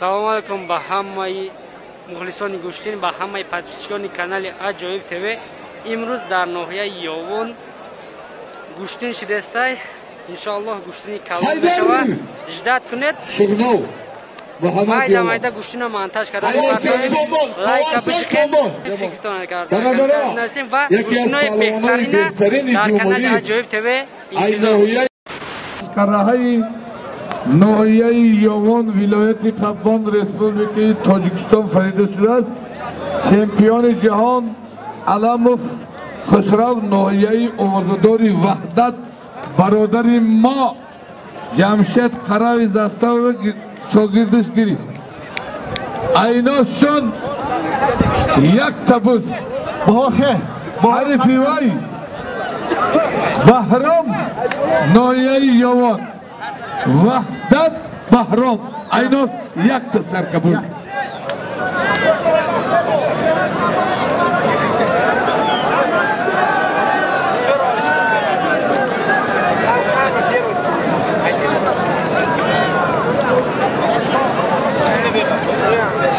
Салом алейкум ба ҳамаи мухлисони гӯштин, ба ҳамаи подписчикони канали Аҷоиб ТВ. Имрӯз дар ноҳияи Ёвон гӯштин шидестай. Иншоаллоҳ гӯштини калон мешавад. Ждать кунед. Майда майда гӯштина монтаж карда мепартоем. Лайка бишиқед, фикртон карда ва гӯштинои беҳтарина дар канали Аҷоиб ТВ интизор. Ноҳияи Ёвон, вилояти Хатлон, Республикаи Тоҷикистон фарида шудааст. Чемпиони ҷаҳон Аламов Хусрав, ноҳияи овозадори Ваҳдат, бародари мо Ҷамшед Қарави заставро шогирдаш гирифт. Айношон як табуз ҳарифи вай Баҳром, ноҳияи Ёвон, Ваҳдат Баҳром, айнос якта саркабуз.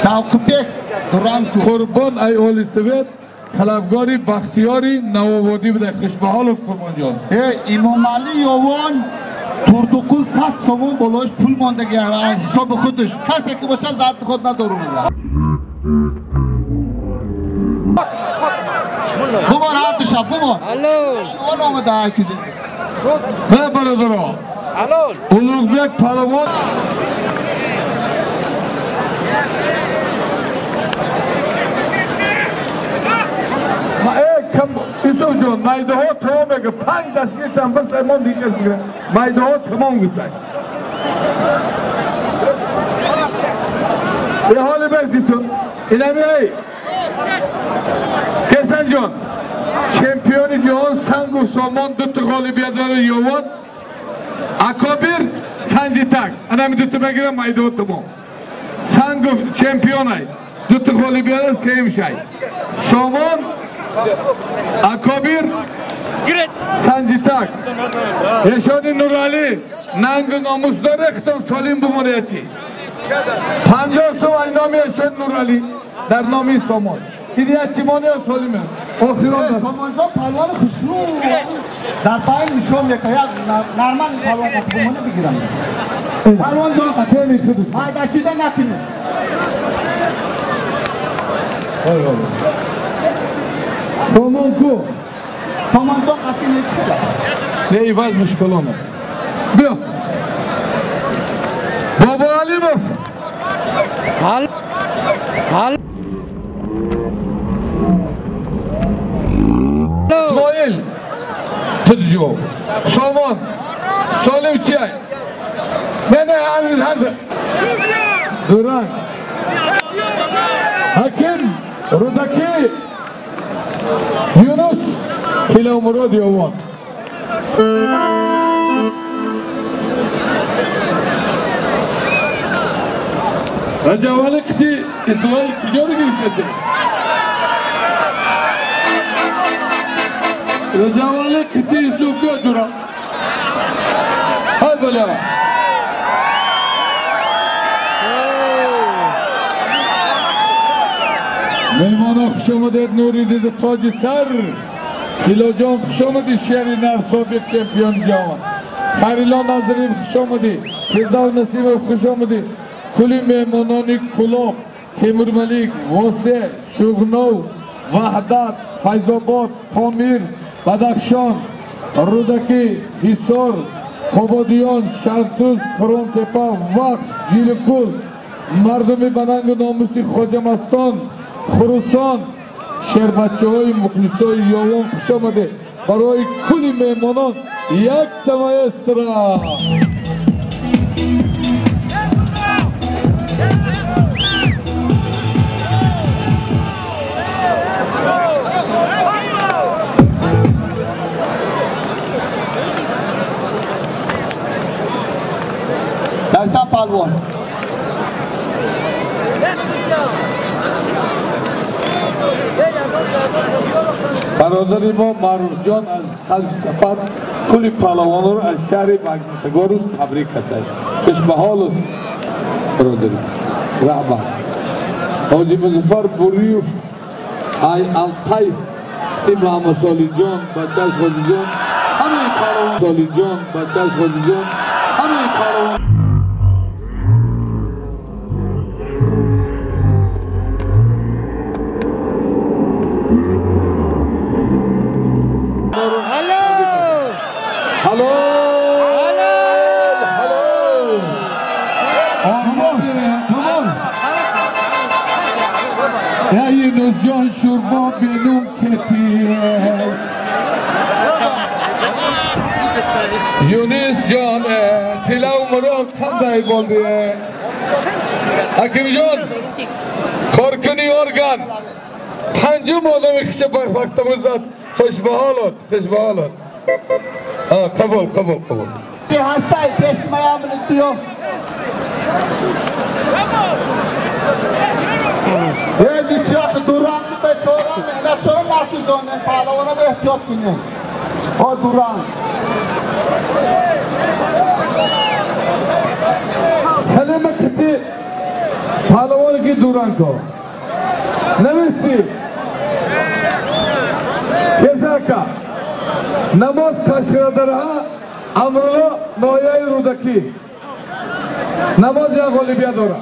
Савқубек Дуранку Қурбон ай оли совет талабгори Бахтиёри Навободӣ буда. Хушбаҳолов Қурбонҷон. Имомалӣ Ёвон Турдуқул 100 сомон болош пул мондаги ҳисоби худаш. Касе ки бошад зарди худ надору мега. Бумон ҳар ду шаб бумон. Алло омада айкузи. На бародаро. Улуғбек палавон. Исофҷон, майдаҳо тамом мега. 5 даст гирифтам, бас аймон дигар мегирам. Майдаҳо тамом гусай. Е ҳоли бесисун. Инами эй. Кесанҷон, чемпиони ҷаҳон Сангу Сомон дута ғолибият дора Ёвон. Акобир Санҷитак. Анами дута мегирам, майдаҳо тамом. Сангу чемпионай. Дута ғолибият сеюм шай. Сомон Акобир Санҷитак. Ешони Нуралӣ нангу номус доре, хитон солим бумонияти. 50 сум ай номи Ешони Нуралӣ дар номи Сомон. Идиячимони солиме. Охирон Сомонҷон палвони хушрӯ дар пайн нишон мекунад. Нормал палвон бумони бигирам. Палвонҷон майдачида накунед. Сомон ку? Сомонҷон қасди нечида? Не, иваз мушкилона. Биё. Бобо Алимов. Ҳал. Ҳал. Исмоил. Тудҷо. Сомон. Солим чия? Не, не, ҳар. Дуранг. Ҳаким Рудакӣ. Юнус Тиломурод Ёвон. Раҷабали қити Исмоил куҷоро гирифтасе? Раҷабали қити Юсуф биё ҷура. Ҳай баля. Меҳмоно хуш омадед, нури дида тоҷи сар. Тилоҷон хуш омадӣ, шери нар, собиқ чемпиони ҷаҳон. Харило Назариев хуш омадӣ, Фирдав Насимов хуш омадӣ. Кули меҳмонони Кулоб, Темурмалик, Восе, Шуғнов, Ваҳдат, Файзобод, Помир, Бадахшон, Рӯдакӣ, Ҳисор, Қободиён, Шартуз, Қурғонтепа, Вахш, Ҷиликул, мардуми банангу номуси Хоҷамастон, Хурусон, шербачаҳои мухлисои Ёвон хуш омадед. Барои кули меҳмонон якта маэстро. Дайсан палвон. Бародари мо Маъруфҷон аз қалби сафар кули палавонро аз шаҳри Магнитогорск табрик касад. Хушбаҳолу бародари. Раҳмат. Ҳоҷи Музаффар Буриев ай Алтай ти Муҳаммад Солиҷон бачаш Ҳоҷиҷон ҳамаи парвон Солиҷон бачаш Ҳоҷиҷон ҳамаи парвон Yunus شوربا بنون کتی یونس جان تلاو مراد قنده بولدی حکیم جان کارکنی ارگان پنجم آدم خش پرفکت زد خوش به حالت خوش به حالت قبول قبول قبول هستای پیش میام لطیو یه دوران به چوران نه چوران نسوزانه پهلوانا ده احتیاط کنه آ دوران سلام کتی پهلوان کی دوران کو نمیستی کسا کا نماز کشکردرها امرو نویای رودکی نماز یا غالبیه داره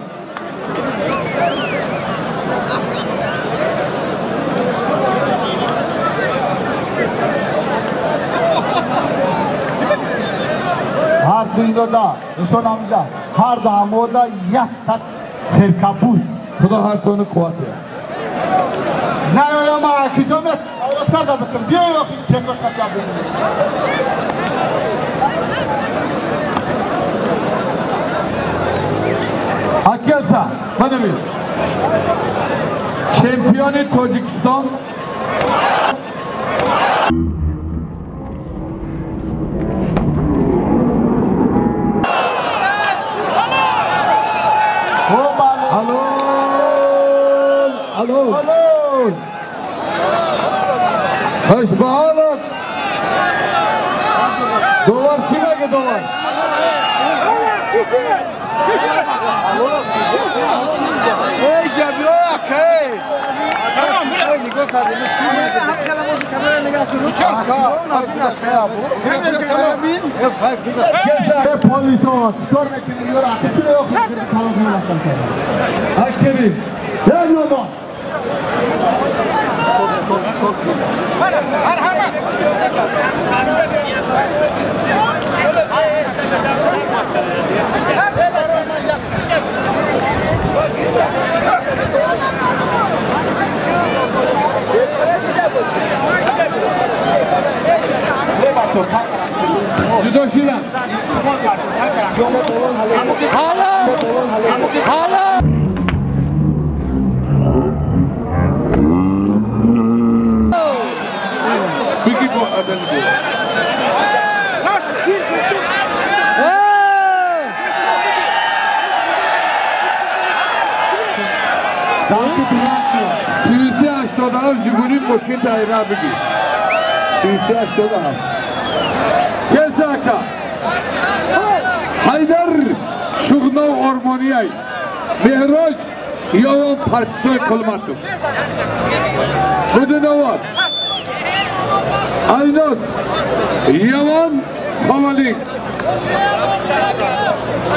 هر دو دا نشون آمده هر دو آمودا یک تک سرکبوز خدا هر تون قوت نه نه ما کجا میت اولاد کرده بکن بیا یا چکش نکرد Акелса, мана бин. Чемпиони Тоҷикистон Алло, алло. Хуш ба ҳолат. Довар чӣ мега довар? Ey Cebrak hey! نگاه کردیم چی میگه؟ هم نگاه کن. پلیسا چیکار میکنی؟ یارو عقیده رو اکری. یا یوما. جدا شدن. حالا حالا بگی با عدل بیا. 3387 جیگولی ماشین تایره بگی. 3387 کلساکا حیدر شغنو ارمانیای مهراج یوان پرچسوی کلماتو بدونوات آیناس یوان خوالینگ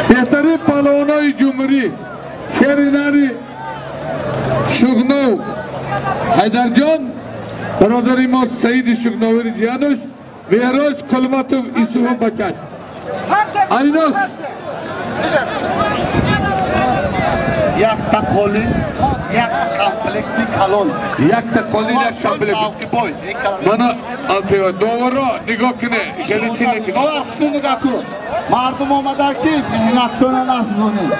بهترین پهلوانای جمهوری شیریناری شغنو حیدرجان برادر ما سعید شغنوی جیانوش مهراج کلماتوف ایسوف بچش آیناس یک تا قولین یک کامپلکتی کالون یک تا قولین یک کامپلکت من آنتیو دوباره نگاه کنه خیلی چی نکنه دوباره خصوص نگاه کن مردم آمده که مهنتشون نسوزونه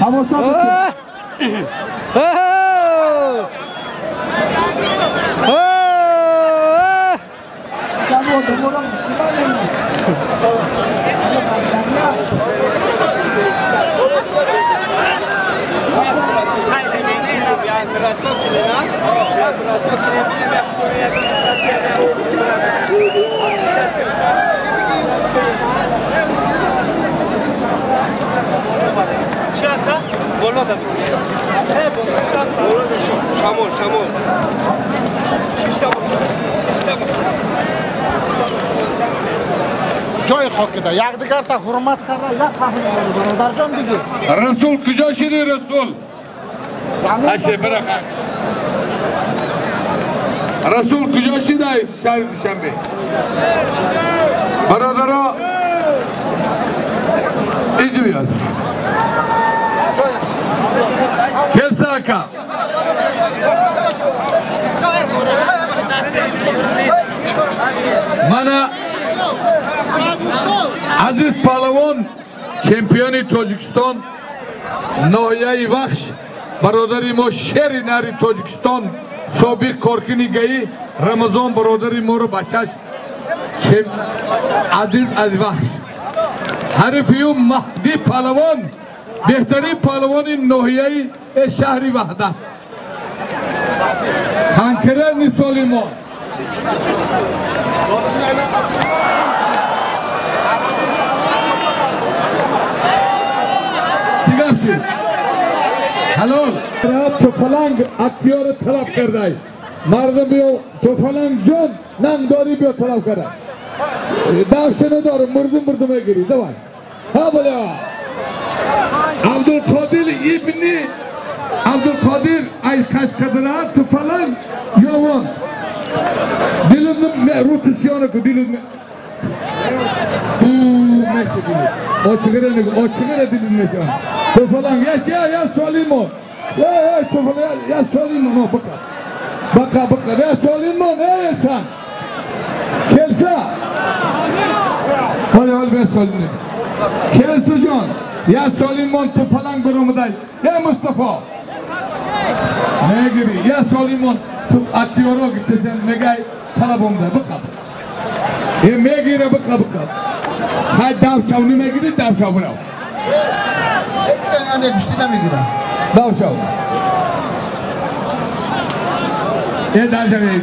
تماشا بکن Хокида якдигарта ҳурмат карда як паҳлӯ бародарҷон диги. Расул куҷо шиди Расул? Аше бираха. Расул куҷо шида шаҳри Душанбе? Бародаро иҷи биёз. Келса ака. Мана Азиз Палавон, чемпиони Тоҷикистон, ноҳияи Вахш, бародари мо шери нари Тоҷикистон, собиқ коркини ГАИ Рамазон бародари моро бачаш Азиз аз Вахш. Ҳарифи ӯ Маҳди Палавон, беҳтарин палавони ноҳияи шаҳри Ваҳдат. Конкретни соли мо. Ҳалол Тофаланг актиёро талаб кардай. Мардум биё Тофаланг ҷон нангдорӣ биё талаб карда. Давша надорам, мурдум мурдум мегирӣ. Давай. Ҳа бля. Абдулқодир ибни Абдулқодир ай Қашқадара Тофаланг Ёвон. Дилим рутусёна ку дилим. Меши дилим. Очигара нигу, очигара дилим меши. Тофаланг я я Солимон. Ey Тофаланг я Солимон, бақа. Бақа бақа я Солимон, ey сан. Келса. Ҳоли ҳоли бе Солимон. Келса ҷон, я Солимон Тофаланг баромадай. Я Мустафо. Мегири, я Солимон ту актиёро гифтесен мегай талаб омада бақа. Е мегира бақа бақа. Хай давшав намегири, давшав бирав. Мегирам, гӯштӣ намегирам. Давшав. Е давшав мегири.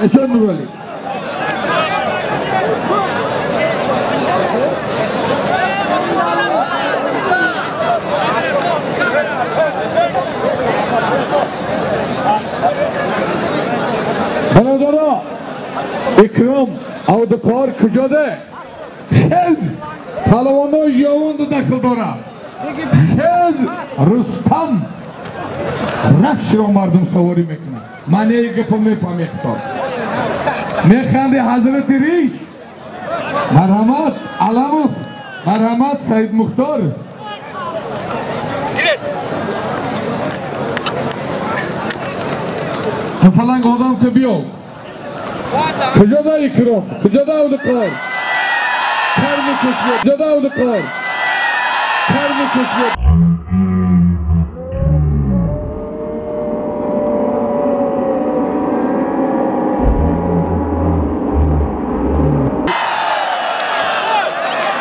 Эсон Нурали. Бародаро, Икром Абдуқор куҷоде? Хез палавонои Ёвонду дахл дорад. Хез Рустам рақшро мардум саворӣ мекунад. Маънии гапо мефаҳмед худо. Механди ҳазрати Риш. Марҳамат Аламов, марҳамат Саид Мухтор. Тофаланг одам ту биё. Куҷода Икром? Куҷода Абдуқор? Карми кушё. Куҷода Абдуқор? Карми кушё.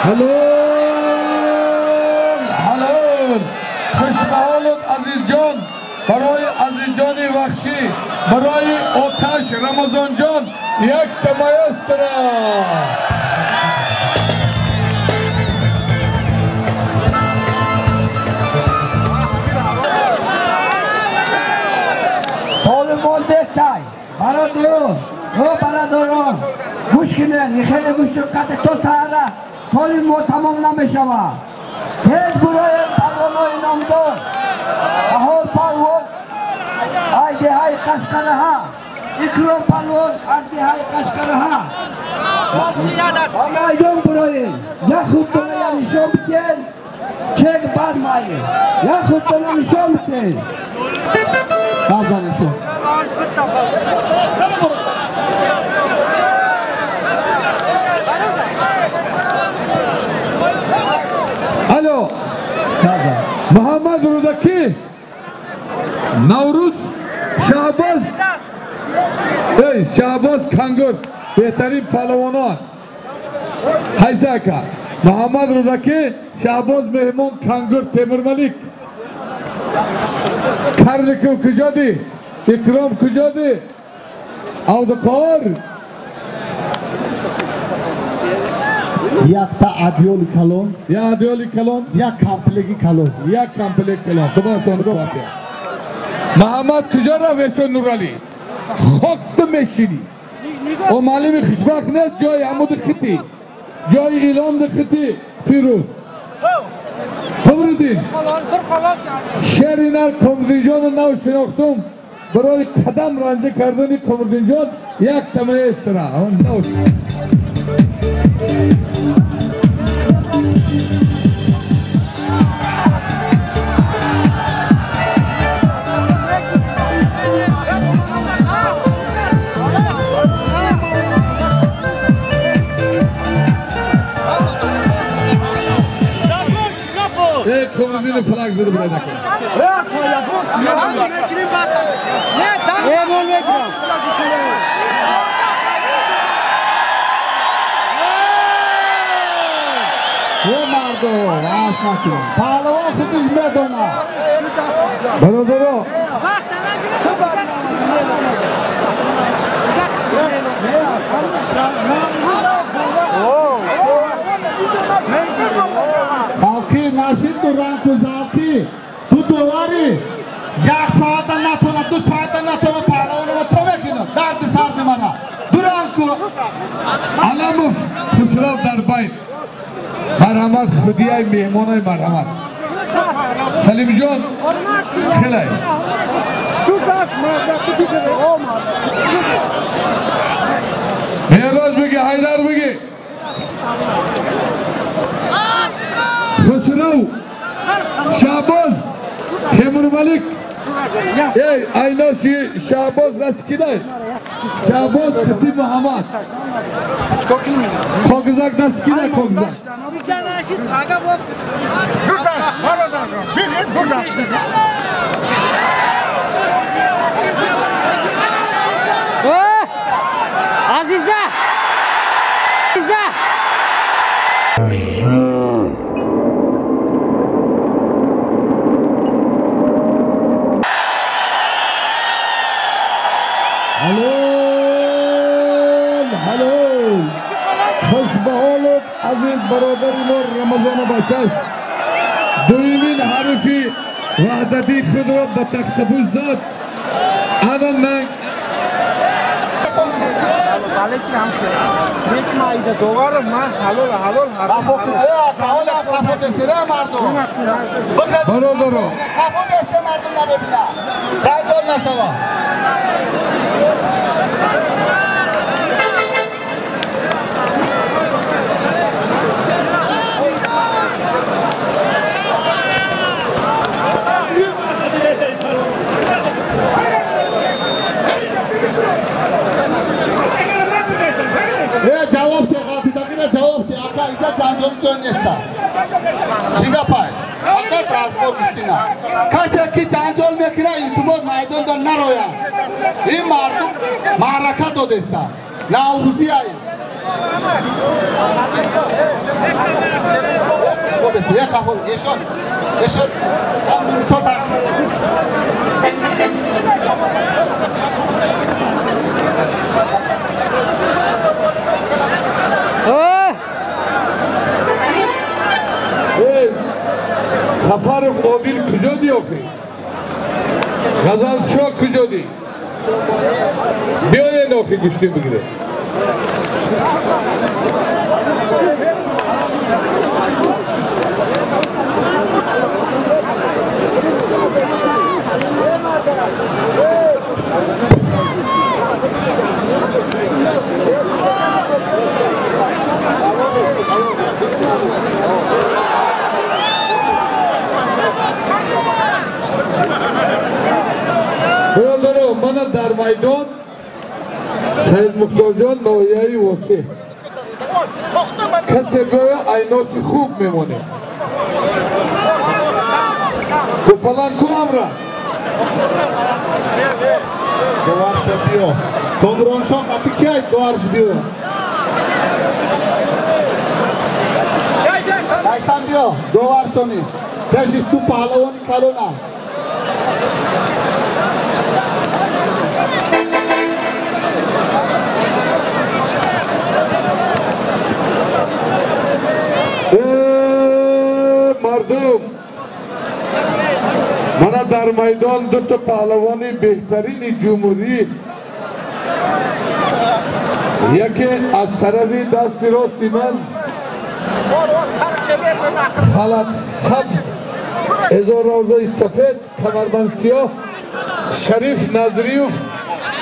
Ҳалол, ҳалол. Хушбаҳолот Азизҷон, барои Азизҷони Вахшӣ, барои Оташ Рамазонҷон якта маэстро. Солимон дестай, бародарон, о бародарон, гӯш кунед, хеле гӯш қати то саҳара соли мо тамом намешавад. Тез буроем палвонои номдор. Баҳор палвон ай деҳаи Қашқараҳа, Икром палвон аз деҳаи Қашқараҳа. Ба майдон буроем, як худтона я нишон битен, чек бармаем. Як худтона нишон битен. База нишон. Алло, Муҳаммад Рӯдакӣ, Наврӯз Шаҳбоз, эй Шаҳбоз Кангур, беҳтарин палавонон. Қайси ака? Муҳаммад Рӯдакӣ, Шаҳбоз Меҳмон Кангур, Темурмалик. Карликов куҷодӣ? Икром куҷодӣ? Абдуқор. Якта адёли калон, як адёли калон, як комплеки калон, як комплект калон. Худо тон қувват. Муҳаммад куҷо рафт эшон Нуралӣ? Хок ту мешинӣ. О маълими хушбахт нест ҷои ҳамуди хити. Ҷои иломди хити Фирӯз. Қумриддин. Шери нар Қумриддинҷону нав шинохтум. Барои қадам ранҷа кардани Қумриддинҷон як тамаи эстра. Нав Қумриддин флаг зада буд накун. Мардум раст накун. Паҳлавон худаш медонад. Бародаро, Халқи нашид ду ранку завқи ду довари як соата натона, ду соата натона паҳлавонова чо мекунад? Дарди сарди мана. Ду ранку Аламов Хусрав дар байн. Марҳамат худияи меҳмонои марҳамат. Салимҷон хелай. Меҳроз бигӣ, Ҳайдар бигӣ. Хусрав, Шаҳбоз, Темурмалик. Эй, айноси Шаҳбоз наскидай. Шаҳбоз Қити Муҳаммад. Когзак наскидай, когзак. Азиза! Азиза! Ҳалол, ҳалол. Хуш ба ҳолат азиз бародари мо Рамазону бачаш. Дуюмин ҳарифи ваҳдатии худро ба тахтапӯш зад. Ана нанг. Бародаро, ҷавоб те, ғалтидагира ҷавоб те, ака ида ҷанҷоли ҷой неста. Чигапай? Фақат разбор гуштина. Касе ки ҷанҷол мекунад, илтимос майдонда нарояд. Ин мардум маърака додеста. Наврӯзӣ ай. Як қафо, ешон, ешон, то так. Сафаров Одил куҷо ди охи? Ғазалшоҳ куҷо ди? Биёед охи гӯштин бигиред. Бародаро, мана дар майдон Саид Мухторҷон ноҳияи Восеъ. Касе гӯё айноси хуб мемонед. Гуфаланку амра. Доварша биё. Комроншоҳ қати кай доварш биё. Айсан биё, доваршони. Пеши ту паҳлавони калона. Мардум, мана дар Дар майдон ду та паҳлавони беҳтарини ҷумҳурӣ, яке аз тарафи дасти рости ман халат сабз, эзорозаи сафед, камарбанд сиёҳ, Шариф Назриев,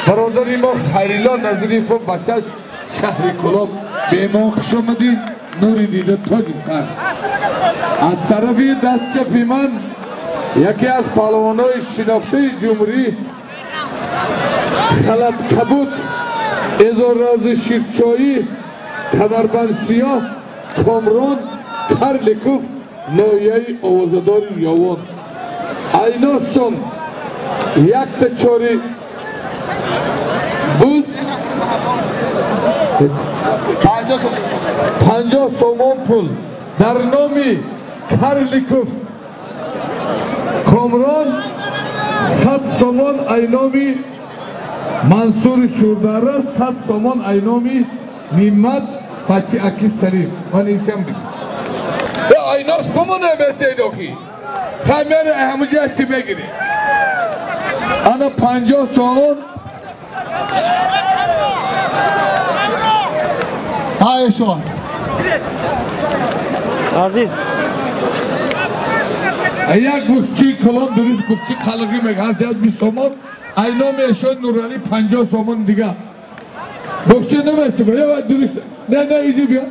бародари мо Хайрилло Назриев, бачаш шаҳри Кӯлоб. Беҳмон, хуш омадӣ, нури дида, тоҷи сар. Аз тарафи даст чапи ман яке аз паҳлавонҳои шинохтаи ҷумҳурӣ, халат кабуд, эзоррози ширчоӣ, камарбанд сиёҳ, Комрон Карликов, ноҳияи овозадори Ёвон. Айносшон якта чори буз, 50 сомон пул дар номи Карликов Комрон, 100 сомон айноми Мансури Шурдара, 100 сомон айноми Нимат бачи аки Салим. Ман инсиам бигим. Айнос бимоне бесейдохи. Хамер ҳамуҷа чӣ мегирӣ? Ана 50 сомон. Ҳайшон. Азиз. Як бухчи калон дуруст бухчи қалғӣ мегӯяд 20 сомон. Айноми эшон Нуралӣ 50 сомон дига. Бухчи намесӣ, я дуруст. Не, не, изи биё.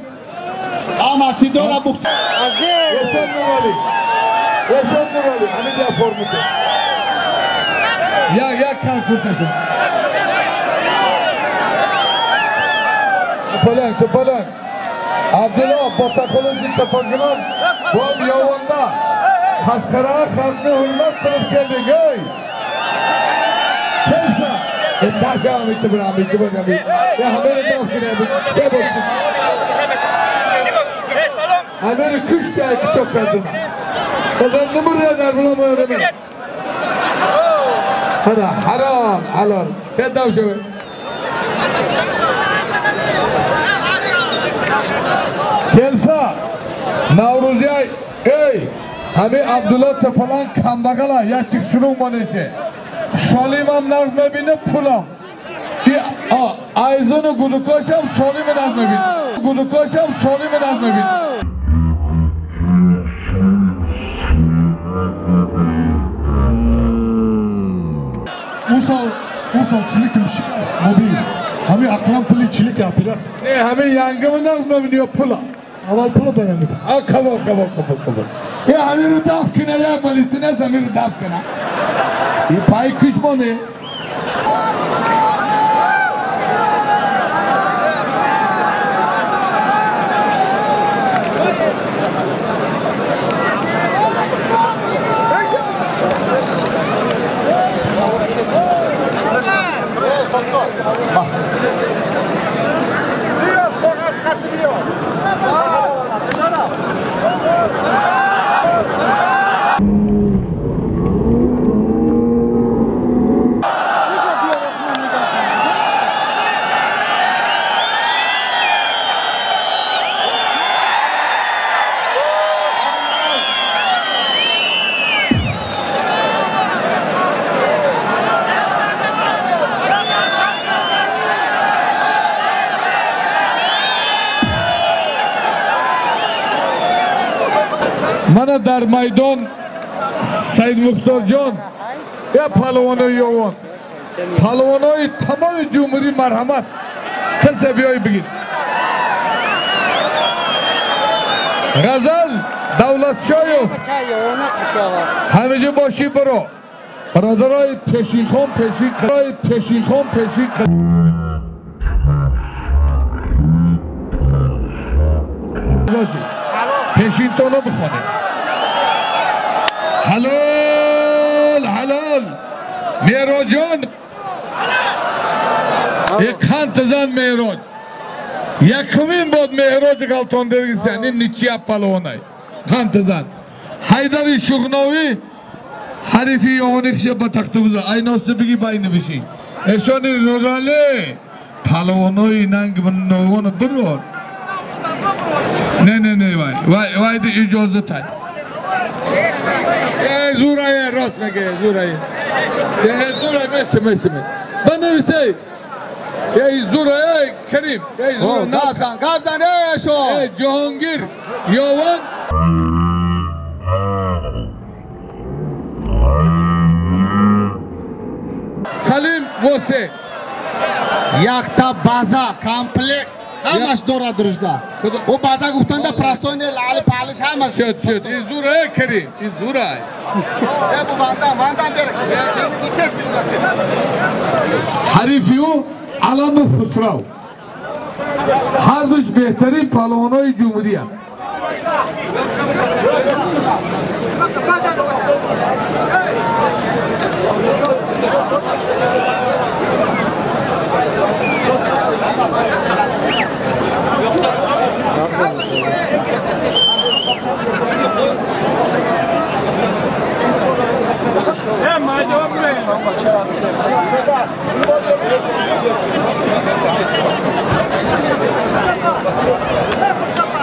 Ама чӣ дора бухчи? Азиз. Эшон Нуралӣ. Эшон Нуралӣ, ҳамин ҷа форм кун. Як як кан курташон. Топаланг, топаланг. Абдулло Ботақулузи Топагилон бо Ёвонда Қашқара халқни ҳурмат қилиб келdik, ey! Kelsa! Dafa bitti bura, bitti bura, bitti. Ya haberi daf kine, bitti bolsun. Haberi kuş da çok kadın. Odan numara eder bulamıyorum. Hadi haram, halal. Kedav şu. Kelsa, Navruziy, ey, ҳами Абдулло Топаланг камбағала, я чиқшурун монесе. Солимам нағз мебина, пулам. Айзуну гудукошам солими нағз мебина. Гудукошам солими нағз мебина. Усал чиликим шикаст, мобил. Ҳами ақлан пули чилик операция. Не, ҳами янгими нағз мебини ё пула? Аввал пула ба янги. А қабул, қабул, қабул, қабул. Я ҳамиро даф кина, як малиси нест, ҳамиро даф кина. И пай кушмоне. Мана дар майдон Саид Мухторҷон, я паҳлавонои Ёвон, паҳлавонои тамоми ҷумҳурӣ, марҳамат, касе биёй бигир. Ғазал Давлатшоев, ҳамиҷо бошӣ биро. Бародарои пешинхон, пешин, пешинхон, пешин. Пешинтоно бихонед. Ҳалол, ҳалол. Меҳроҷон, қанта зан Меҳроҷ. Якумин бод Меҳроҷ ғалтон дергисан, ин ничия палвонай. Қанта зан. Ҳайдари Шуғновӣ ҳарифи ёвони хиша ба тахта буза. Айноста биги байни биши. Эшони Нуралӣ палвонои нанг новоно бирор. Не, не, не, вай, вай, вай, иҷозатай. Зурае рост меге, зурае. Зурае меси. Банависей. Эй зурае Карим, эй зура Гапзан, гапзан эй шо. Эй Ҷаҳонгир Ёвон. Салим Восе. Якта база комплект ҳамаш дорад ружда. О база гуфтанда простой не лали палиш ҳамаш. Шуд, шуд. Ин зурае Карим, ин зурае. Э бу вандан, вандан берек. Ҳарифи ӯ Аламов Хусрав. Ҳардуш беҳтарин паҳлавонои ҷумҳуриянд.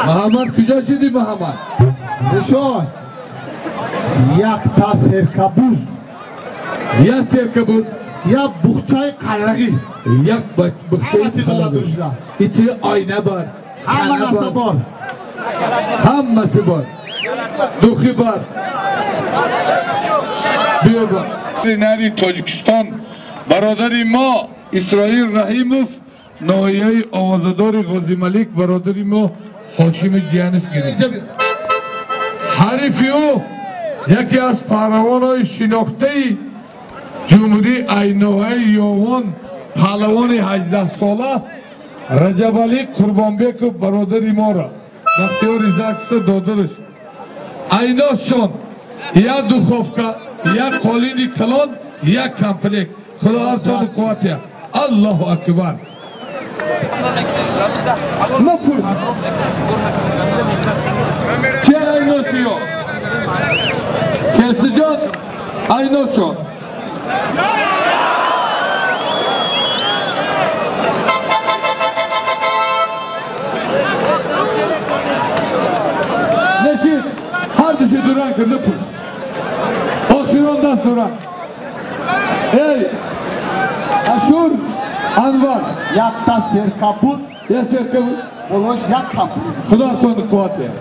Муҳаммад куҷо шудӣ, Муҳаммад? Нишон. Якта серкабуз. Як серкабуз. Як бухчаи қалағӣ. Як бухчаи қалағӣ. Ичи ойна бор. Ҳаммasi бор. Ҳаммasi бор. Духи бор. Биё бор. Нари Тоҷикистон бародари мо Исроил Раҳимов ноҳияи овозадори Ғозималик бародари мо Ҳошими Ҷиянис гирифт. Ҳарифи ӯ яке аз паҳлавонои шинохтаи ҷумҳурии айноҳияи Ёвон, паҳлавони 18сола Раҷабалӣ Қурбонбеков бародари моро Бахтиёри Закса додараш. Айношон як духовка, як қолини калон, як комплект. Худо ҳартони қувват диҳад. Аллоҳу акбар. Напурс. Ки айносиё? Кесиҷон айношон. Нешид, ҳардуши дуран кир, напурс. Охирон даст дуран. Эй, Ашур Анвар. Якта серкабуз. Як серкабуз. Болош як комплект. Худо ҳартони қувват диҳад.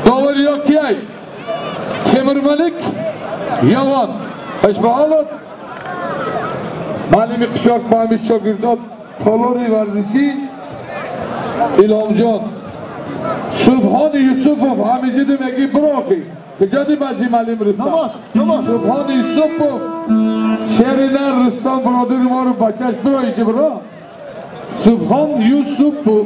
Довар ёкияй Темирмалик Явон Хушбаолот маълими қишоқ маълими шогирдон толори варзишӣ Илҳомҷон Субҳони Юсупов ҳамиҷиди меги бирохи куҷоди баҷи маълим Рустам Субҳони Юсупов шеринар Рустам бародари моро бачаш бирои биро Субҳон Юсупов.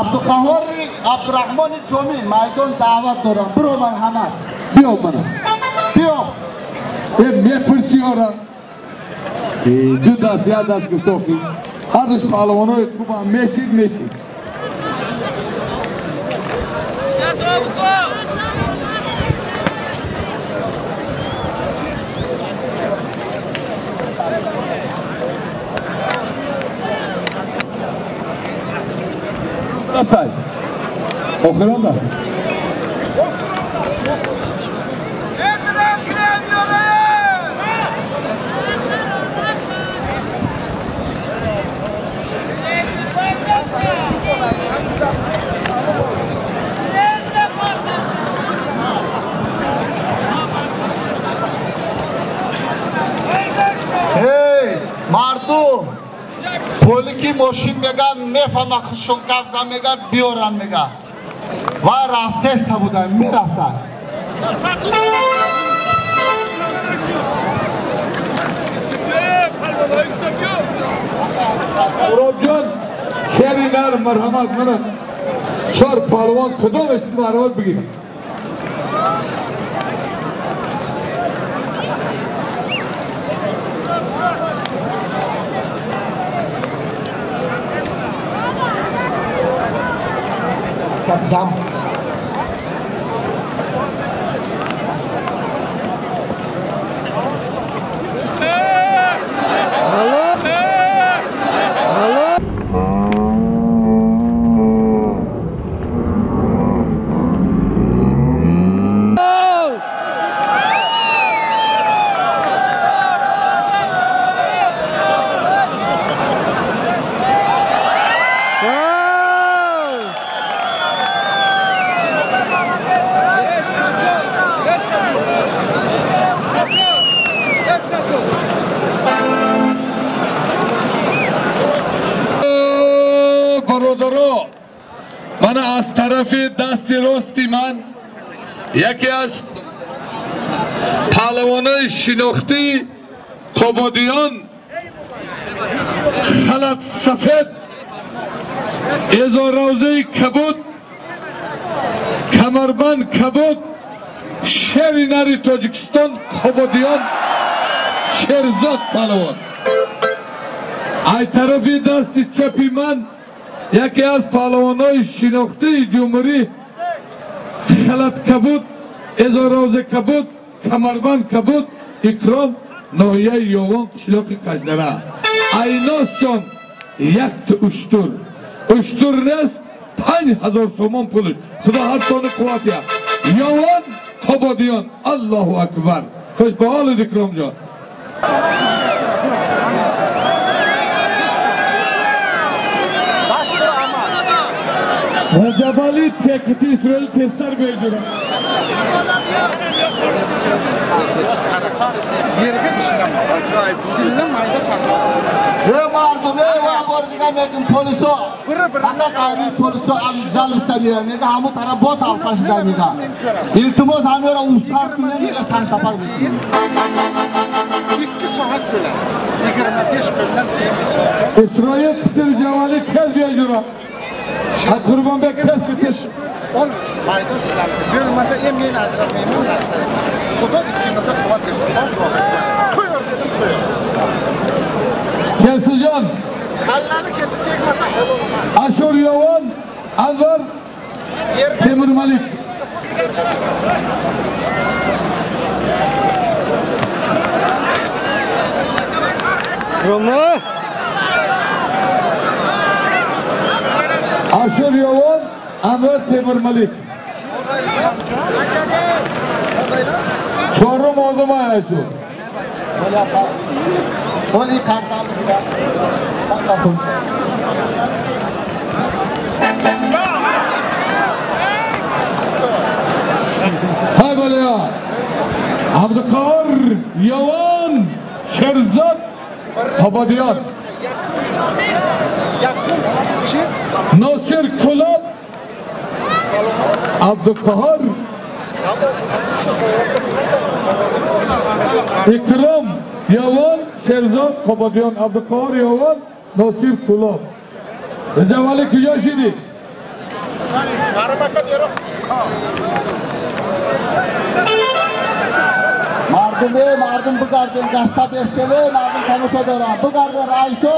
Абдуқаҳори Абдурахмони Ҷомӣ майдон даъват дорам. Биро марҳамат. Биё мана. Биё. Э мепурсӣ ора. Ду даст, як даст гуфтохи. Ҳардуш паҳлавонои хубам мешид, мешид. Дасай. Охирон даст. Эй, мардум! Полики мошин мега, мефама хушон гапза мега, биёран мега. Ва рафтеста будан, мерафтан. Муродҷон, шери нар марҳамат мана чор паҳлавон кудом исм марҳамат бигиред. Зам. Аз тарафи дасти рости ман яке аз паҳлавонои шинохтии Қубодиён халат сафед, эзоравзаи кабуд, камарбанд кабуд, шери нари Тоҷикистон Қубодиён Шерзод паҳлавон. Ай тарафи дасти чапи ман яке аз паҳлавонои шинохтии ҷумҳурӣ халат кабуд, эзоровза кабуд, камарбанд кабуд, Икром, ноҳияи Ёвон, қишлоқи Қашдара. Айносҷон якта уштур. Уштур нест, 5000 сомон пулш. Худо ҳаттони қувват я. Ёвон, Қубодиён. Аллоҳу акбар. Хуш ба ҳолед, Икромҷон. Rəcəbəli tekiti İsrail testler beydirir. Yerga ishlama. Silla mayda paxta. Ey mardum, ey va bor degan mekin poliso. Faqat ayrim poliso jalsa mega hamu taraf bot alpashda mega. Iltimos hamera ustar kundan mega san shapar berdi. 2 soat bo'ladi. 25 kundan keyin. İsrail titir javali tez beydirir. Qurbonbek tez tez. 13 maydon sizlarga. Bo'lmasa em men ajratmayman narsa. Xudo ikkimizga quvvat bersin. Allohu akbar. Qo'yor dedim, qo'yor. Kelsijon. Kallani ketib tegmasa bo'lmas. Ashur Yovon, Anvar Temur Malik. Roma. Ashur Yovon, Anvar Temur Malik. Çorum oldu mu Ayşe? Oli kartal gibi. Hay böyle ya. Abdülkahar, Yovon, Şerzat, Qubodiyon. Nosir Kulob, Abdülkahar, Ikrom, Yovon, Sherzod, Qubodiyon. Abdülkahar, Yovon, Nosir Kulob. Rejavali kujo shidi? Mardum ey, mardum bugardin, gashta bestele, mardum tomosha doran. Bugardin raiso.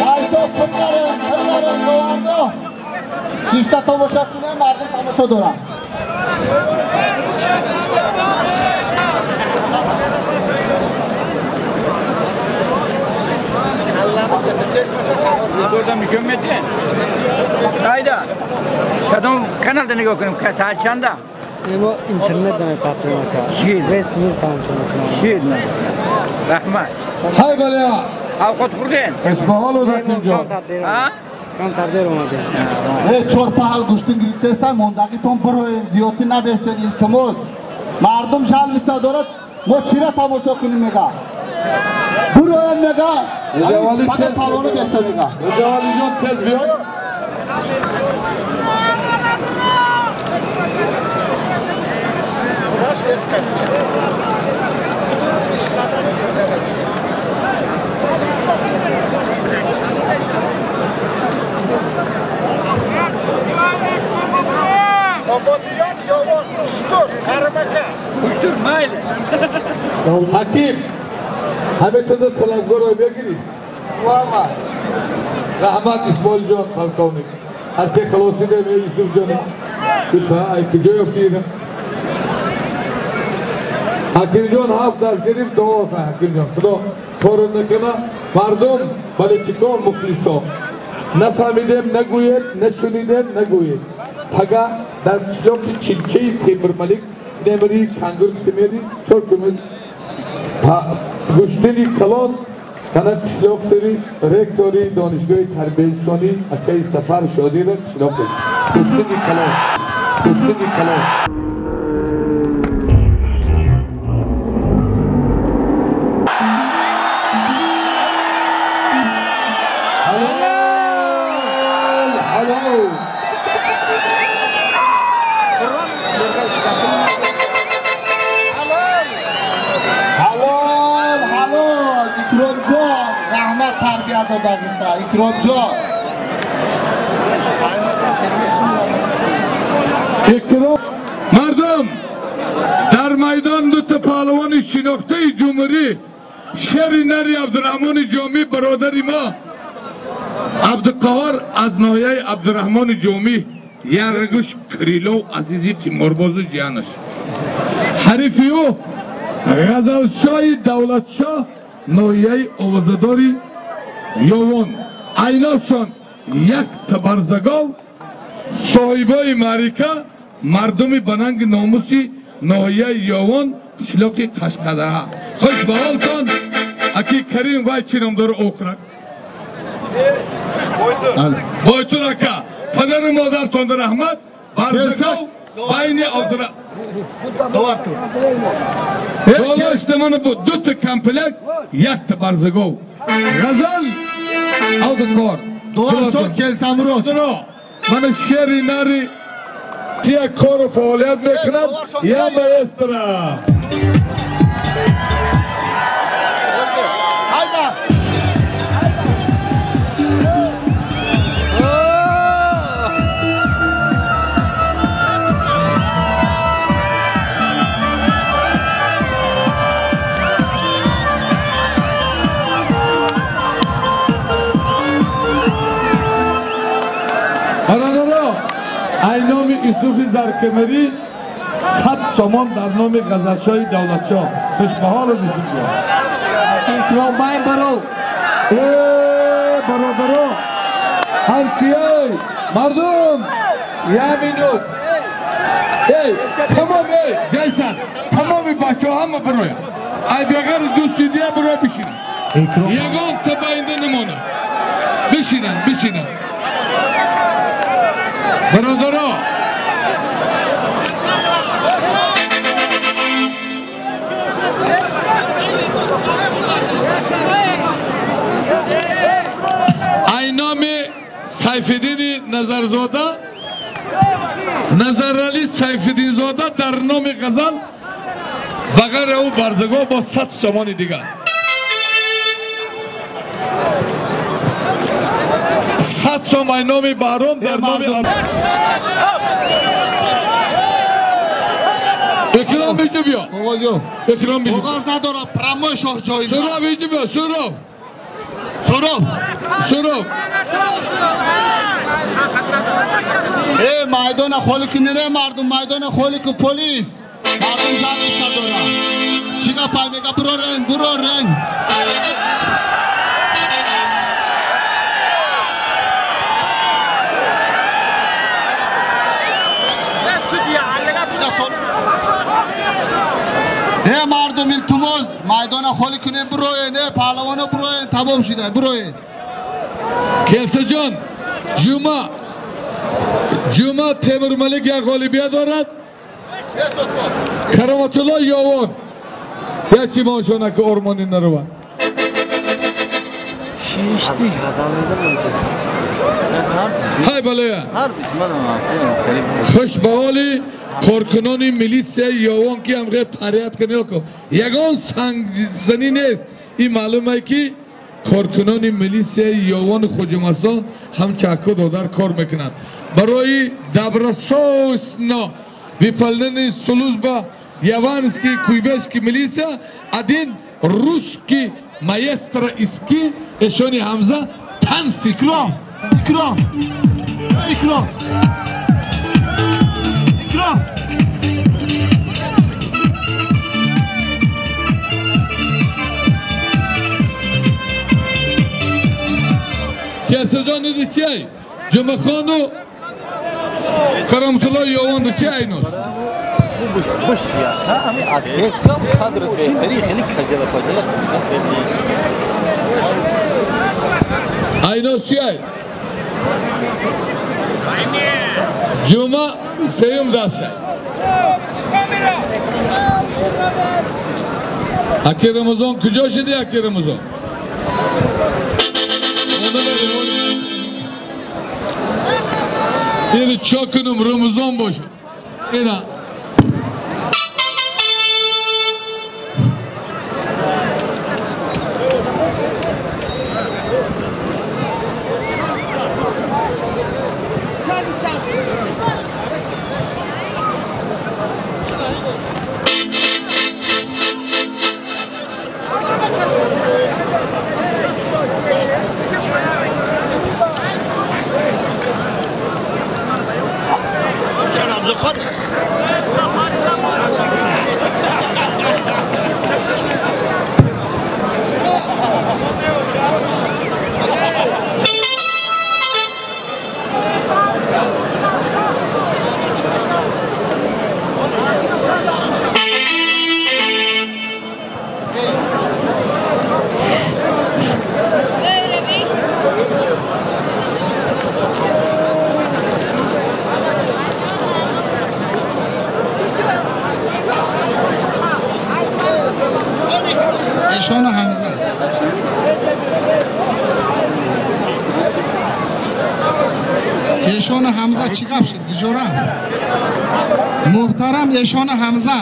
Raiso pulgarin, pulgarin govardo. Shishta tomosha kune, mardum tomosha doran. Qayda? Кадом каналда нигоҳ кунем? Соат чанда? Мо интернет намепартоем ака. Вес нур тамошо мекунам. Шид. Раҳмат. Hay böyle ya. Овқат хӯрден? Ismoil O'zakimjon. Ha? Камтар дер омадем. Эй, чор паҳал гӯштин гирифтестан, мондагитон бироен, зиёдтӣ набестен, илтимос. Мардум жалвиса дорад, мо чира тамошо кунем мега. Бироен мега. Фақат палони беста мега. Rejavalijon tez biyo. Kurash erkakcha. Ishladim Qubodiyon, Yovon, Ushtur, Karim aka. Ushtur mayli. Hakim, hammatada talabgor begiri. Rahmat Ismoiljon polkovnik. Арче халосиде ме Юсуф ҷон. Ита ай куҷо ёфтида? Ҳакимҷон ҳафт даст гирифт, дуо кун Ҳакимҷон. Худо кору накуна. Мардум, балечикон, мухлисо. Нафаҳмидем, нагӯед, нашунидем, нагӯед. Пага дар қишлоқи Чилчаи Темурмалик немри кангур китимеди, чор кумед гӯштини калон кана қишлоқтори ректори донишгоҳи тарбияистонӣ акаи Сафар Шодира қишлоқ дошт. Гӯштини калон, гӯштини калон. Икромҷон, Икром. Мардум, дар майдон дута паҳлавони шинохтаи ҷумҳурӣ, шери нари Абдураҳмони Ҷомӣ, бародари мо Абдуқаҳор аз ноҳияи Абдураҳмони Ҷомӣ, яргуш Крилов Азизи қиморбозу ҷиянаш. Ҳарифи ӯ Ғазалшоҳи Давлатшоҳ, ноҳияи овозадори Ёвон. Айношон як табарзагов, соҳибои маърика, мардуми ба нанги номуси ноҳияи Ёвон, қишлоқи Қашқадара. Хуш ба ҳолтон, аки Карим вай чӣ ном дора охирак? Бойтун ака, падару модартонда раҳмат. Барзагов байни Абдура Долашта бу дута комплект, якта барзагов. Ғазал Абдуқор. Доваршон Келсамурод. Мана шери нари тия кору фаъолият мекунад, я маэстро. Hayda. Ай номи Юсуфи Заркамарӣ 100 сомон дар номи Ғазалшоҳи Давлатшоҳ. Хушбаҳолу Юсуфҷон. Икромбай баро. Бародаро, ҳарчиёй, мардум, як минут. Эй, тамом, эй, ҷайсан, тамоми бачаҳо ҳама бироянд. Ай беғари дӯсти дия бироя бишинанд. Ягон табаинда намонад. Бишинанд, бишинанд. Бародаро, ай номи Сайфиддини Назарзода, Назарали Сайфиддинзода дар номи Ғазал ба ғайри ӯ барзагов бо 100 сомони дигар. 100 сом ай номи Баҳром дар номи Икром биҷи биё. Икром биҷи. Коғаз надорад, прямой шоҳ ҷоиза. Суроб биҷи биё, Суроб. Суроб. Суроб. Э, майдона холӣ кунед, мардум, майдона холӣ кун, полис. Мардум ҷалиса дорад. Чӣ гапай мега, бурорен, бурорен. Э мардум, илтимос, майдона холӣ кунед, бироен, э паҳлавона бироен, тамом шуда, бироен. Келсаҷон, Ҷума, Ҷума Темурмалик як ғолибият дорад. Кароматулло Ёвон. Як чимоншона ки ормони нараванд. Шишти. Ҳай балая. Хуш ба ҳоли коркунони милитсияи Ёвон ки ҳамғе порядка меёкун. Ягон сангзанӣ нест. Ин маълум е ки коркунони милитсияи Ёвони Хоҷамастон ҳамча аку додар кор мекунанд. Барои добросовестно выполнение служба Яванский, Куйбешский милиция, один русский маэстро иски Эшони Ҳамза танси. Икром, Икром. Икром. Икром. Кесаҷон иди чиай? Ҷумъахону Кароматулло Ёвонду чи айнус? Айнус чи ай? Ҷума сеюм дастшай. Аки Рамазон куҷо шуди, аки Рамазон? Ини чо кунум Рамазон бошад. Ина Ешона Ҳамза чӣ гап шуд? Куҷо рафт? Муҳтарам Ешона Ҳамза.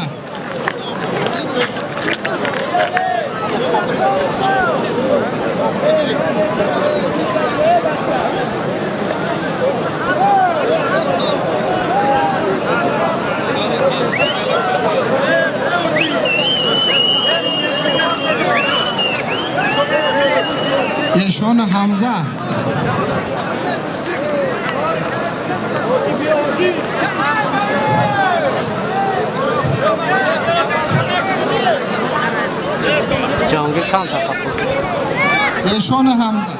Ешона Ҳамза. Ҷаҳонгир кам тафаккур. Ешона Ҳамза.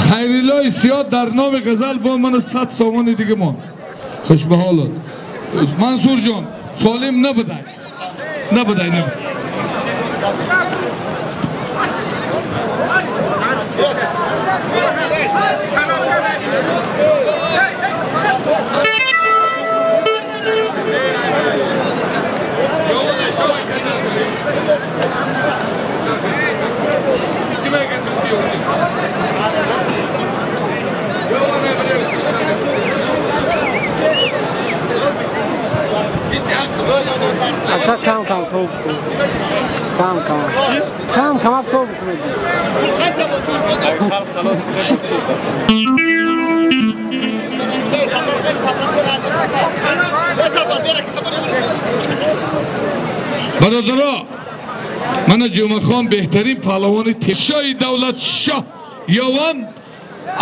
Хайриллои сиёд дар номи ғазал бо ману 100 сомони дига монд. Хуш ба ҳолат. Мансурҷон, солим набудай. Набудай, набудай. Ака кам кам тоб кун. Кам кам. Кам кам тоб кун. Бародаро, мана Ҷумъахон беҳтарин паҳлавони шоҳи давлат шоҳ Ёвон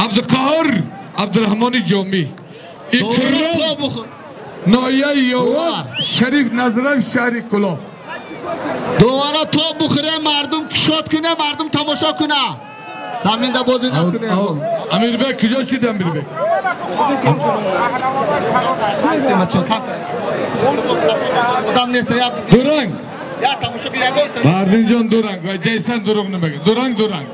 Абдуқаҳор Абдураҳмони Ҷомӣ. Икром ноҳияи Ёвон, Шариф Назаров, шаҳри Кӯлоб. Довара то бухӯре, мардум кушод куне, мардум тамошо куна. Заминда бозӣ накуне. Амирбек куҷо шуд, Амирбек? Одам нест, я Дуранг. Я тамошо киягон. Мардинҷон дуранг ва Ҷайсан дурӯғ намегӯяд. Дуранг, дуранг.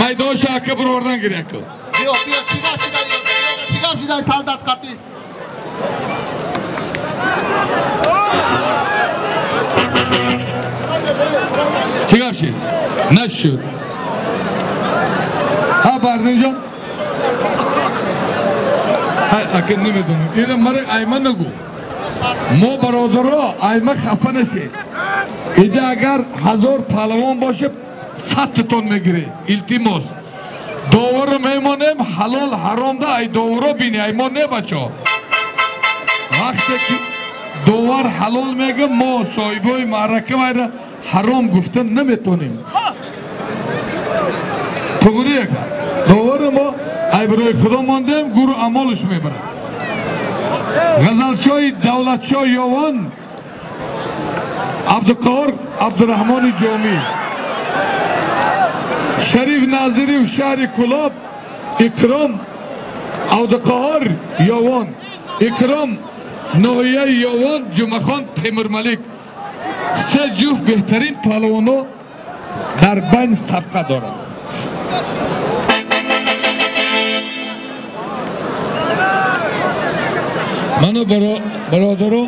Майдонша ака бировардан гир яко. Биё, биё, чига, чига. Чӣ гап шидай солдат қатӣ? Чӣ гап шид? Нашуд. Ҳа, Бардинҷон? Ҳай, ака намедонам. Ина мара айма нагӯ. Мо бародаро айма хафа нашед. Иҷа агар 1000 паҳлавон боше, 100 тон мегирӣ. Илтимос. Доварро мемонем, ҳалол ҳаромда ай доваро бини, ай мо не бачо. Вақте ки довар ҳалол мега, мо соҳибои маърака вайра ҳаром гуфта наметонем. Туғри яка. Доварро мо ай барои худо мондем, гуру амолш мебарад. Ғазалшоҳи Давлатшоҳ Ёвон, Абдуқаҳор Абдураҳмони Ҷомӣ, Шариф Назириев шаҳри Кулоб, Икром Абдуқаҳор Ёвон, Икром ноҳияи Ёвон, Ҷумъахон Темурмалик. Се ҷуфт беҳтарин паҳлавонҳо дар байн сабқа доранд. Ману бародаро,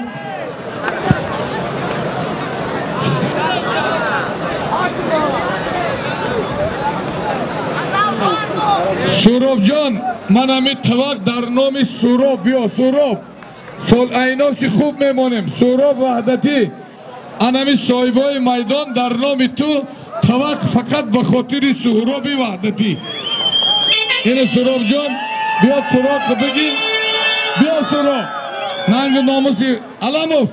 Суробҷон, ман ҳамин тавақ дар номи Суроб, биё Суроб, сол айноси хуб мемонем. Суроб Ваҳдатӣ, анами соҳибои майдон дар номи ту тавақ фақат ба хотири Суҳроби Ваҳдатӣ. Ина Суробҷон, биё туроқ бигир, биё Суроб. Нанги номуси Аламов,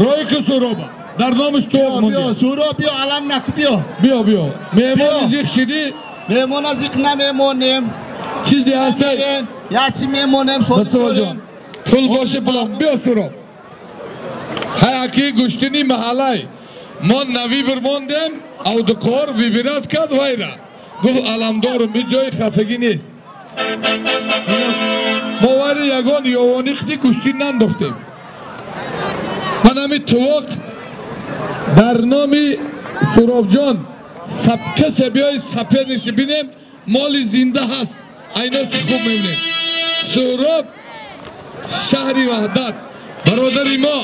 роиқи Суроба. Дар номиш туоқ монди. Биё Суроб, биё алам нак, биё. Биё, биё. Меҳмони зиқ шидӣ? Меҳмона зиқ намемонем. Чизе ҳастай? Як чи мемонем, Мустафоҷон. Пул боше пулам. Биё Суроб. Ҳай аки гӯштини маҳаллай. Мо навибр мондем, Авдуқор вибират кард вайра. Гуфт аламдорум, ин ҷои хафагӣ нест. Мо вайра ягон ёвонихти гӯштин нандохтем. Ман ҳамин тувоқ дар номи Суробҷон касе биёи саперниши бинем, моли зинда ҳаст. Айноси хуб мебинем. Суҳроб шаҳри Ваҳдат, бародари мо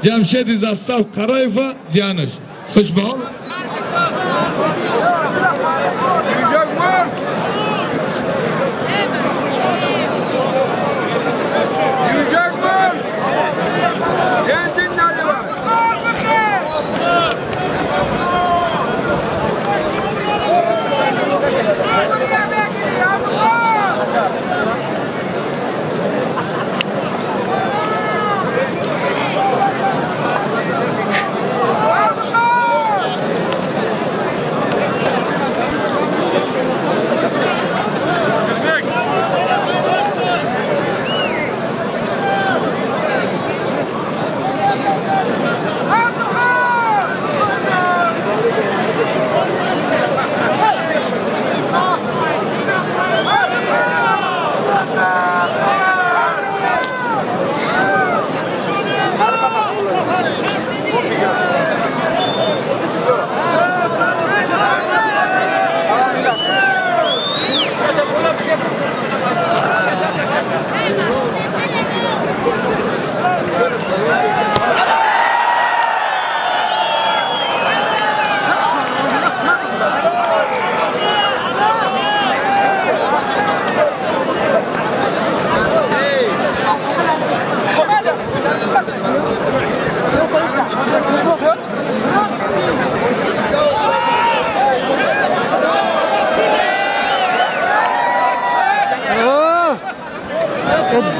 Ҷамшеди Застав Қараева ҷиянаш. Хушбаҳол.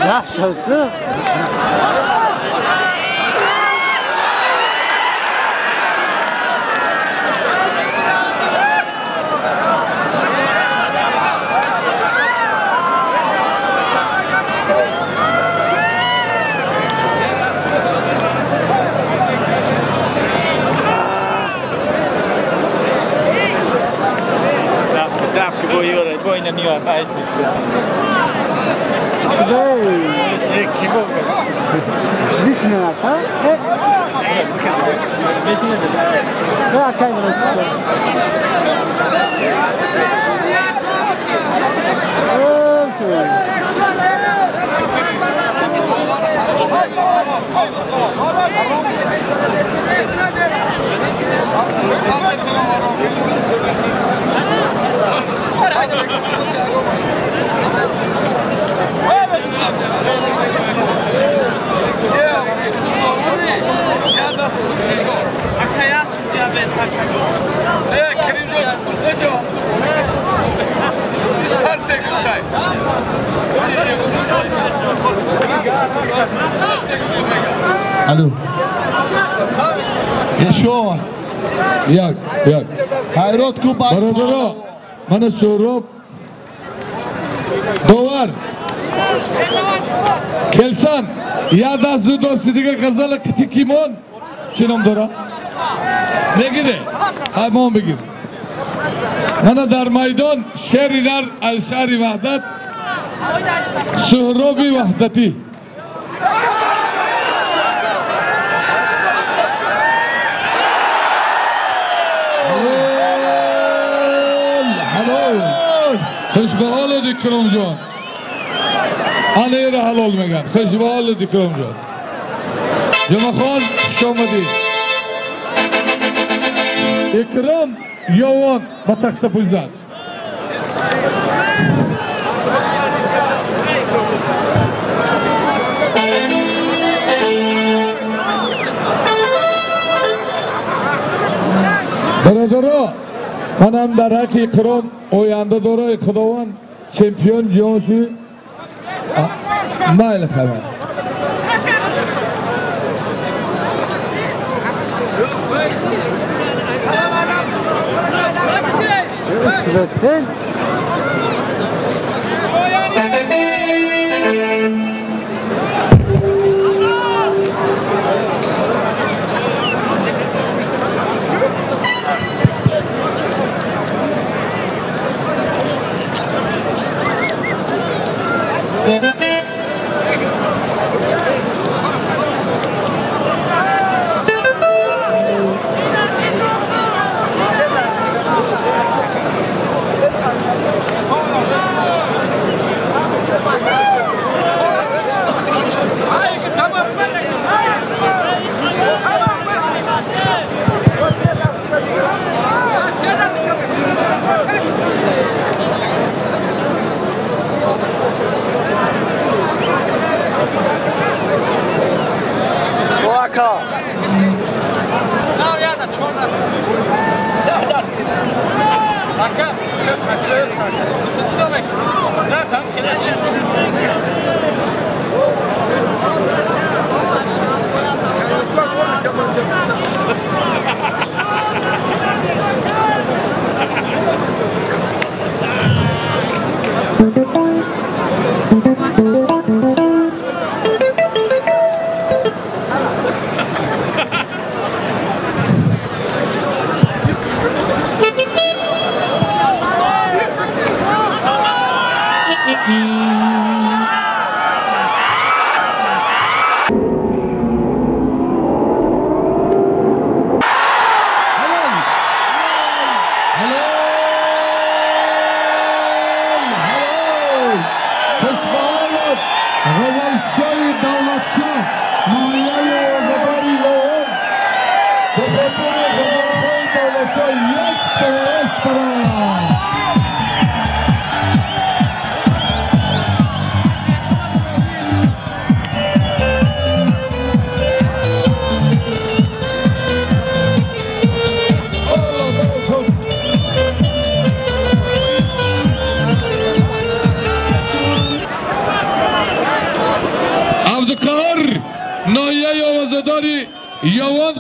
Dahşası. Алло. Еще. Як, як. Хайрот Кубай. Бародаро, мана Суҳроб. Довар. Келсан, я даст ду дости дига ғазала қити кимон. Чӣ ном дора? Мегире. Ҳамон бигир. Мана дар майдон шери нар аз шаҳри Ваҳдат Суҳроби Ваҳдатӣ. خوش به حال دیکرم جان. آنه را حلال میگن. خوش به حال دیکرم جان. جمعه خان خوش آمدی. اکرام یوان با تخت پوزن. برادرها منم در حق اکرام оянда дораи Худованд чемпион ҷаҳон шуд. Майли хабар.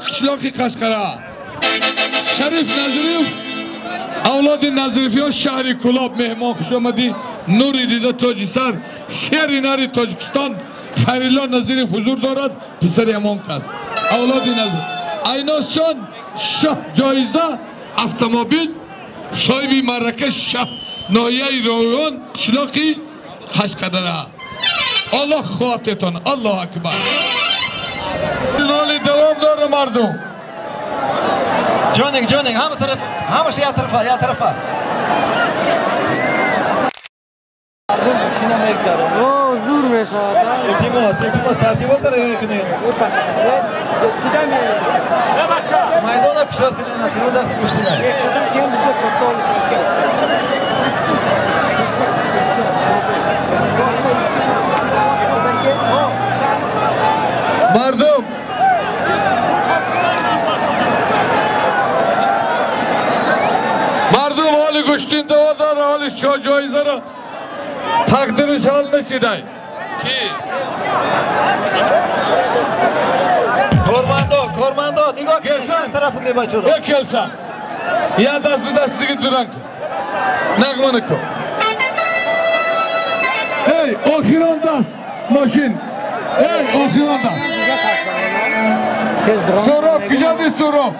Қишлоқи Қашқара Шариф Назриев, авлоди Назрифиён, шаҳри Кӯлоб меҳмон хуш омадӣ. Нури дида тоҷи сар, шери нари Тоҷикистон Хайрилло Назиров ҳузур дорад, писари ҳамон кас. Авлоди Назир. Айносҷон шоҳ ҷоиза автомобил, соҳиби маърака шаҳ ноҳияи Роҳиён, қишлоқи Қашқадара. Аллоҳ хоҳатетон. Аллоҳ акбар. Ноли давом дора мардум. Ҷонек, ҷонек, ҳама тараф, ҳамаша як тарафа, як тарафа. О, зур мешавад. Илтимос, илтимос, тартиботро риоя кунед. Майдонро кушод кунед, охиро даст гӯштина. Мардум мардум ҳоли гӯштин даво дора, ҳоли шоҳҷоизаро тақдириш ҳал нашидай. Ки? Кормандо, кормандо, нигоҳ кунед, тараф гире бачаро. Як келсан. Я даст даст диги дуранг. Нағма накун. Эй, охирон даст мошин. Эй, охирон даст. Суроб, куҷо ди Суроб?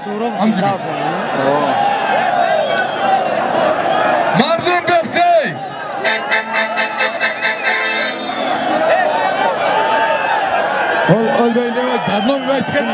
Мардум бехсей! Ол бейнеме дадном бечкен.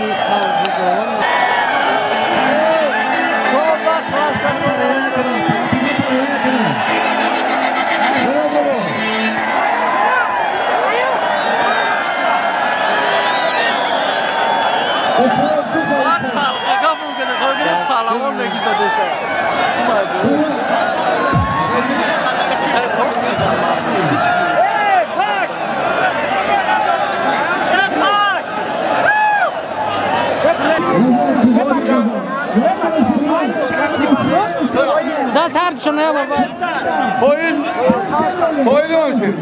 Даст ҳардушон я баба. Поин, поин мошин.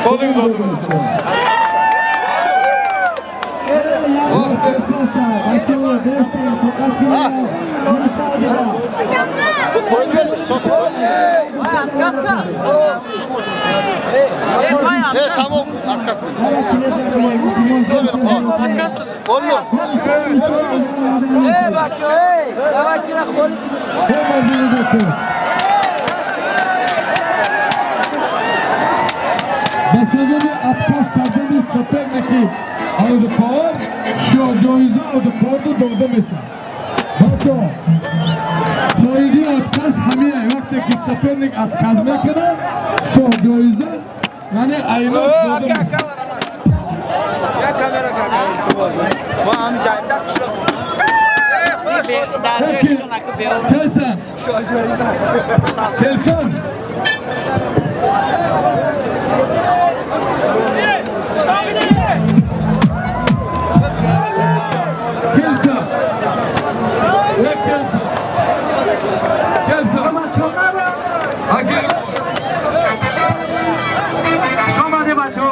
Поин додум. Тамом, отказ буд. Отказ. Эй, бачо, эй, давай чира холи. Ба сабаби отказ кардани соперники Аудупор шоҳҷоиза Аудупорду дода мешавад. Бачо, қоидаи отказ ҳамин вақте ки соперник отказ мекунад, шоҳҷоиза яъне айнот дода мешавад. Як камера кака. Мо ҳам ҷаимда қишлоқ. Келсан. Келсан. Келсан. Келсан. Келсан. Акел. Шомаде бачо.